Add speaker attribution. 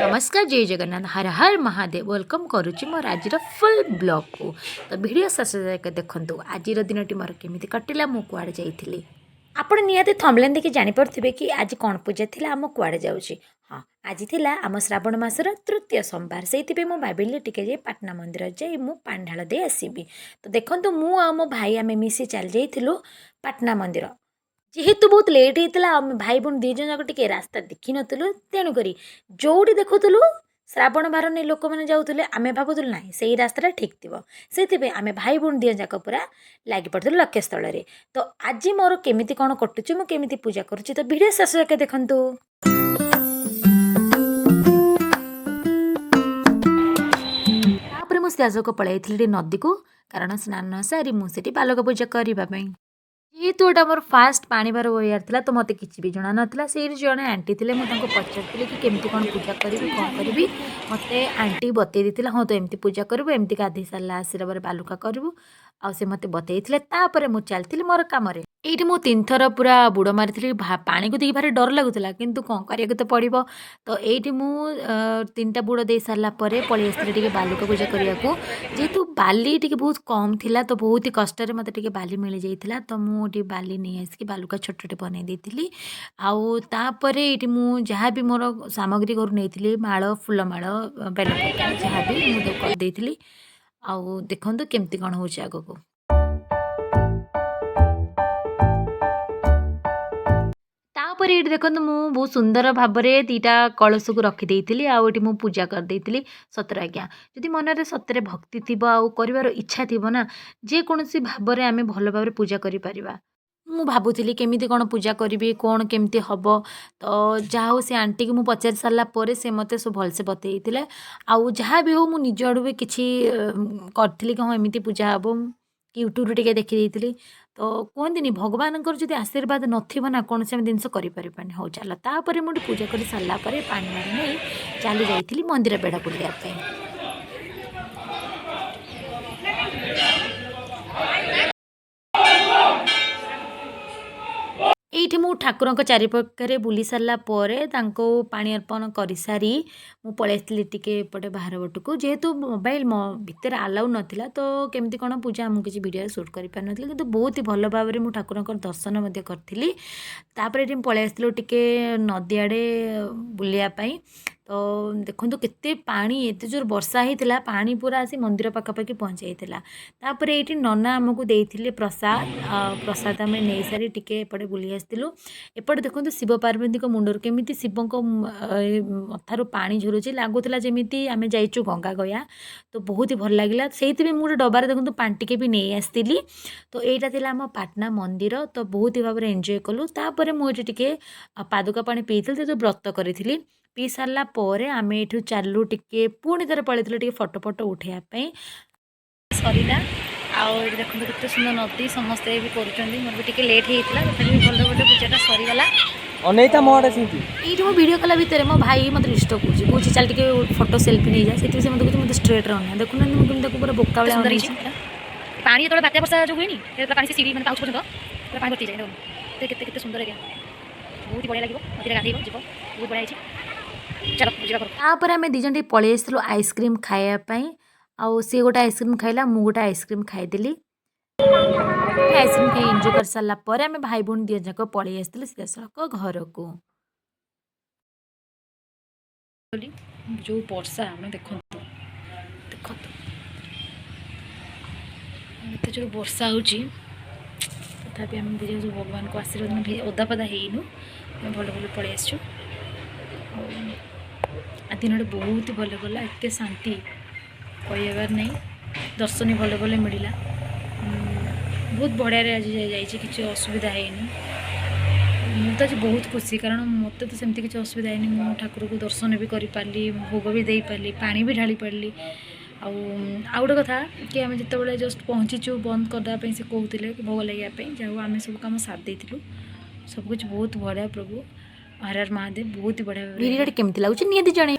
Speaker 1: ନମସ୍କାର, ଜୟ ଜଗନ୍ନାଥ, ହର ହର ମହାଦେବ। Welcome କରୁଛି ମୋର ଆଜିର ଫୁଲ୍ ବ୍ଲଗ୍କୁ। ତ ଭିଡ଼ିଓ ଶେଷ ଯାକ ଦେଖନ୍ତୁ, ଆଜିର ଦିନଟି ମୋର କେମିତି କଟିଲା, ମୁଁ କୁଆଡ଼େ ଯାଇଥିଲି। ଆପଣ ନିହାତି ଥମ୍ବନେଲ୍ ଦେଖି ଜାଣିପାରୁଥିବେ କି ଆଜି କ'ଣ ପୂଜା ଥିଲା, ଆମ କୁଆଡ଼େ ଯାଉଛି। ହଁ, ଆଜି ଥିଲା ଆମ ଶ୍ରାବଣ ମାସର ତୃତୀୟ ସୋମବାର। ସେଇଥିପାଇଁ ମୁଁ ଭାବିଲି ଟିକେ ଯାଇ ପାଟନା ମନ୍ଦିର ଯାଇ ମୁଁ ପାଣି ଢାଳ ଦେଇ ଆସିବି। ତ ଦେଖନ୍ତୁ, ମୁଁ ଆଉ ମୋ ଭାଇ ଆମେ ମିଶି ଚାଲି ଯାଇଥିଲୁ ପାଟନା ମନ୍ଦିର। ଯେହେତୁ ବହୁତ ଲେଟ୍ ହେଇଥିଲା, ଆମେ ଭାଇ ଭଉଣୀ ଦୁଇ ଜଣ ଯାକ ଟିକେ ରାସ୍ତା ଦେଖିନଥିଲୁ। ତେଣୁକରି ଯେଉଁଠି ଦେଖୁଥିଲୁ ଶ୍ରାବଣ ଭାର ନେଇ ଲୋକମାନେ ଯାଉଥିଲେ, ଆମେ ଭାବୁଥିଲୁ ନାହିଁ, ସେଇ ରାସ୍ତାଟା ଠିକ୍ ଥିବ। ସେଇଥିପାଇଁ ଆମେ ଭାଇ ଭଉଣୀ ଦୁଇ ଜଣ ଯାକ ପୁରା ଲାଗି ପଡ଼ିଥିଲୁ ଲକ୍ଷ୍ୟସ୍ଥଳରେ। ତ ଆଜି ମୋର କେମିତି କ'ଣ କଟୁଛି, ମୁଁ କେମିତି ପୂଜା କରୁଛି, ତ ଭିଡ଼ିଓ ଶେଷ ଯାକେ ଦେଖନ୍ତୁ। ତାପରେ ମୁଁ ସିଧାସଳଖ ପଳାଇଥିଲି ଟିକେ ନଦୀକୁ, କାରଣ ସ୍ନାନ ସାରି ମୁଁ ସେଠି ବାଲୁକା ପୂଜା କରିବା ପାଇଁ। ଯେହେତୁ ଏଇଟା ମୋର ଫାଷ୍ଟ ପାଣି ଭାର ବୋହିବାର ଥିଲା, ତ ମୋତେ କିଛି ବି ଜଣା ନଥିଲା। ସେଇଠି ଜଣେ ଆଣ୍ଟି ଥିଲେ, ମୁଁ ତାଙ୍କୁ ପଚାରିଥିଲି କି କେମିତି କ'ଣ ପୂଜା କରିବି, କ'ଣ କରିବି। ମୋତେ ଆଣ୍ଟି ବତେଇ ଦେଇଥିଲେ, ହଁ, ତୁ ଏମିତି ପୂଜା କରିବୁ, ଏମିତି ଗାଧୋଇ ସାରିଲା ଆସିଲା ପରେ ବାଲୁକା କରିବୁ। ଆଉ ସେ ମୋତେ ବତେଇଥିଲେ। ତାପରେ ମୁଁ ଚାଲିଥିଲି ମୋର କାମରେ। ଏଇଠି ମୁଁ ତିନିଥର ପୁରା ବୁଡ଼ ମାରିଥିଲି। ପାଣିକୁ ଦେଖି ଭାରି ଡର ଲାଗୁଥିଲା, କିନ୍ତୁ କ'ଣ କରିବାକୁ ତ ପଡ଼ିବ। ତ ଏଇଠି ମୁଁ ତିନିଟା ବୁଡ଼ ଦେଇ ସାରିଲା ପରେ ପଳେଇ ଆସିଥିଲି ଟିକେ ବାଲୁକା ପୂଜା କରିବାକୁ। ଯେହେତୁ ବାଲି ଟିକେ ବହୁତ କମ୍ ଥିଲା, ତ ବହୁତ ହି କଷ୍ଟରେ ମୋତେ ଟିକେ ବାଲି ମିଳିଯାଇଥିଲା। ତ ମୁଁ ଟିକେ ବାଲି ନେଇ ଆସିକି ବାଲୁକା ଛୋଟଟେ ବନେଇ ଦେଇଥିଲି। ଆଉ ତାପରେ ଏଇଠି ମୁଁ ଯାହା ବି ମୋର ସାମଗ୍ରୀ ଘରୁ ନେଇଥିଲି, ମାଳ, ଫୁଲମାଳ, ବେଲପତ୍ର, ଯାହା ବି ମୁଁ ତାକୁ କରିଦେଇଥିଲି। ଆଉ ଦେଖନ୍ତୁ କେମିତି କ'ଣ ହେଉଛି ଆଗକୁ। ତାପରେ ଏଇଠି ଦେଖନ୍ତୁ, ମୁଁ ବହୁତ ସୁନ୍ଦର ଭାବରେ ଦୁଇଟା କଳସକୁ ରଖିଦେଇଥିଲି ଆଉ ଏଇଠି ମୁଁ ପୂଜା କରିଦେଇଥିଲି। ସତରେ ଆଜ୍ଞା, ଯଦି ମନରେ ସତରେ ଭକ୍ତି ଥିବ ଆଉ କରିବାର ଇଚ୍ଛା ଥିବ ନା, ଯେକୌଣସି ଭାବରେ ଆମେ ଭଲ ଭାବରେ ପୂଜା କରିପାରିବା। ମୁଁ ଭାବୁଥିଲି କେମିତି କ'ଣ ପୂଜା କରିବି, କ'ଣ କେମିତି ହେବ। ତ ଯାହା ହଉ, ସେ ଆଣ୍ଟିକି ମୁଁ ପଚାରି ସାରିଲା ପରେ ସେ ମୋତେ ସବୁ ଭଲସେ ବତେଇଥିଲେ। ଆଉ ଯାହା ବି ହଉ, ମୁଁ ନିଜ ଆଡ଼ୁ ବି କିଛି କରିଥିଲି କି ହଁ, ଏମିତି ପୂଜା ହେବ, କି ୟୁଟ୍ୟୁବ୍ରୁ ଟିକେ ଦେଖିଦେଇଥିଲି। ତ କୁହନ୍ତିନି, ଭଗବାନଙ୍କର ଯଦି ଆଶୀର୍ବାଦ ନଥିବ ନା, କୌଣସି ଆମେ ଜିନିଷ କରିପାରିବାନି। ହଉ ଚାଲ, ତାପରେ ମୁଁ ଟିକେ ପୂଜା କରି ସାରିଲା ପରେ ପାଣି ମାରି ନେଇ ଚାଲି ଯାଇଥିଲି ମନ୍ଦିର ବେଢ଼ା ବୁଲିବା ପାଇଁ। ଏଇଠି ମୁଁ ଠାକୁରଙ୍କ ଚାରିପାଖରେ ବୁଲି ସାରିଲା ପରେ, ତାଙ୍କୁ ପାଣି ଅର୍ପଣ କରିସାରି ମୁଁ ପଳେଇ ଆସିଥିଲି ଟିକେ ଏପଟେ ବାହାର ପଟକୁ। ଯେହେତୁ ମୋବାଇଲ ମୋ ଭିତରେ ଆଲାଉ ନଥିଲା, ତ କେମିତି କ'ଣ ପୂଜା ମୁଁ କିଛି ଭିଡ଼ିଓରେ ସୁଟ୍ କରିପାରିନଥିଲି। କିନ୍ତୁ ବହୁତ ହି ଭଲ ଭାବରେ ମୁଁ ଠାକୁରଙ୍କର ଦର୍ଶନ ମଧ୍ୟ କରିଥିଲି। ତାପରେ ଏଠି ମୁଁ ପଳେଇ ଆସିଥିଲୁ ଟିକେ ନଦୀ ଆଡ଼େ ବୁଲିବା ପାଇଁ। ତ ଦେଖନ୍ତୁ କେତେ ପାଣି, ଏତେ ଜୋର ବର୍ଷା ହେଇଥିଲା, ପାଣି ପୁରା ଆସି ମନ୍ଦିର ପାଖାପାଖି ପହଞ୍ଚାଇଥିଲା। ତାପରେ ଏଇଠି ନନା ଆମକୁ ଦେଇଥିଲେ ପ୍ରସାଦ। ପ୍ରସାଦ ଆମେ ନେଇସାରି ଟିକେ ଏପଟେ ବୁଲି ଆସିଥିଲୁ। ଏପଟେ ଦେଖନ୍ତୁ, ଶିବ ପାର୍ବତୀଙ୍କ ମୁଣ୍ଡରୁ କେମିତି, ଶିବଙ୍କ ମଥାରୁ ପାଣି ଝରୁଛି, ଲାଗୁଥିଲା ଯେମିତି ଆମେ ଯାଇଛୁ ଗଙ୍ଗା ଗୟା। ତ ବହୁତ ହି ଭଲ ଲାଗିଲା। ସେଇଥିପାଇଁ ମୁଁ ଗୋଟେ ଡବାରେ ଦେଖନ୍ତୁ ପାଣି ଟିକେ ବି ନେଇ ଆସିଥିଲି। ତ ଏଇଟା ଥିଲା ଆମ ପାଟନା ମନ୍ଦିର। ତ ବହୁତ ହି ଭାବରେ ଏନ୍ଜୟ କଲୁ। ତାପରେ ମୁଁ ଏଠି ଟିକେ ପାଦୁକା ପାଣି ପିଇଥିଲି, ଯେହେତୁ ବ୍ରତ କରିଥିଲି। ପିଇ ସାରିଲା ପରେ ଆମେ ଏଇଠୁ ଚାଲିଲୁ ଟିକେ, ପୁଣି ଥରେ ପଳେଇଥିଲୁ ଟିକେ ଫଟୋ ଫଟୋ ଉଠେଇବା ପାଇଁ।
Speaker 2: ସରିଲା। ଆଉ ଏଠି ଦେଖନ୍ତୁ କେତେ ସୁନ୍ଦର ନଦୀ, ସମସ୍ତେ ବି କରୁଛନ୍ତି। ମୋର ବି ଟିକେ ଲେଟ୍ ହେଇଥିଲା, ତଥାପି ଭଲ ଭଲ ପୂଜାଟା ସରିଗଲା।
Speaker 3: ଅନେଇଥା ମୋ ଆଡ଼େ ସେମିତି।
Speaker 1: ଏଇଠି ମୁଁ ଭିଡ଼ିଓ କଲା ଭିତରେ ମୋ ଭାଇ ମୋତେ ଡିଷ୍ଟର୍ବ କରୁଛି। କହୁଛି, ଚାଲ ଟିକେ ଫଟୋ ସେଲ୍ଫି ନେଇଯା। ସେଥିପାଇଁ ସେ ମୋତେ କହୁଛି ମୋତେ ଷ୍ଟ୍ରେଟ୍ରେ ଅନା। ଦେଖୁନାହାନ୍ତି, ମୁଁ କେମିତି ତାକୁ ପୁରା ବୋକା ଭଳିଆ
Speaker 2: ସୁନ୍ଦର
Speaker 1: ଅନେଇଛି।
Speaker 2: ହେଇଛି ପୁରା। ପାଣି ଯେତେବେଳେ ବାତ୍ୟା ବର୍ଷା ଯେଉଁ ହୁଏନି, ସେତେବେଳେ ପାଣି ସେ ସିଡ଼ି ମାନେ ପାଉଛ ପର୍ଯ୍ୟନ୍ତ ପୁରା ପାଣି ଭର୍ତ୍ତି ହେଇଯାଏ। ଦେଖନ୍ତୁ କେତେ କେତେ କେତେ ସୁନ୍ଦର ଏରିଆ, ବହୁତ ହି ବଢ଼ିଆ ଲାଗିବ। ନଦୀରେ ଗାଧେଇବ ଯିବ, ବହୁତ ବଢ଼ିଆ ହେଇଛି। ଚାଲ ଯିବା ଘରକୁ।
Speaker 1: ତାପରେ ଆମେ ଦୁଇ ଜଣ ଟିକେ ପଳେଇ ଆସିଥିଲୁ ଆଇସ୍କ୍ରିମ୍ ଖାଇବା ପାଇଁ। ଆଉ ସିଏ ଗୋଟେ ଆଇସ୍କ୍ରିମ୍ ଖାଇଲା, ମୁଁ ଗୋଟେ ଆଇସ୍କ୍ରିମ୍ ଖାଇଦେଲି। ଆଇସ୍କ୍ରିମ୍ ଖାଇ ଏନ୍ଜୟ କରିସାରିଲା ପରେ ଆମେ ଭାଇ ଭଉଣୀ ଦୁଇ ଯାକ ପଳେଇ ଆସିଥିଲୁ ସିଧାସଳଖ ଘରକୁ।
Speaker 2: ଯେଉଁ ବର୍ଷା, ଆପଣ ଦେଖନ୍ତୁ, ଦେଖନ୍ତୁ, ଏତେ ଜୋର ବର୍ଷା ହେଉଛି। ତଥାପି ଆମେ ଦୁଇ ଜଣ ସବୁ ଭଗବାନଙ୍କ ଆଶୀର୍ବାଦ ଓଦା ପଦା ହେଇନୁ। ଆମେ ଭଲ ଭଲ ପଳେଇ ଆସିଛୁ। ଆଉ ଆଜି ଦିନଟା ବହୁତ ଭଲ ଗଲା, ଏତେ ଶାନ୍ତି କହିବାର ନାହିଁ। ଦର୍ଶନ ଭଲ ଭଲ ମିଳିଲା। ବହୁତ ବଢ଼ିଆରେ ଆଜି ଯାଇଛି, କିଛି ଅସୁବିଧା ହେଇନି। ମୁଁ ତ ଆଜି ବହୁତ ଖୁସି, କାରଣ ମୋତେ ତ ସେମିତି କିଛି ଅସୁବିଧା ହେଇନି। ମୁଁ ଠାକୁରକୁ ଦର୍ଶନ ବି କରିପାରିଲି, ଭୋଗ ବି ଦେଇପାରିଲି, ପାଣି ବି ଢାଳି ପାରିଲି। ଆଉ ଆଉ ଗୋଟେ କଥା କି ଆମେ ଯେତେବେଳେ ଜଷ୍ଟ ପହଞ୍ଚିଛୁ, ବନ୍ଦ କରିଦେବା ପାଇଁ ସେ କହୁଥିଲେ କି ଭୋଗ ଲାଗିବା ପାଇଁ। ଯାହା ହଉ, ଆମେ ସବୁ କାମ ସାରି ଦେଇଥିଲୁ। ସବୁକିଛି ବହୁତ ବଢ଼ିଆ। ପ୍ରଭୁ ହର ହର ମହାଦେବ, ବହୁତ ହି ବଢ଼ିଆ ଭାବରେ
Speaker 1: ଭିଡ଼ିଓଟି କେମିତି ଲାଗୁଛି ନିହାତି ଜଣେଇ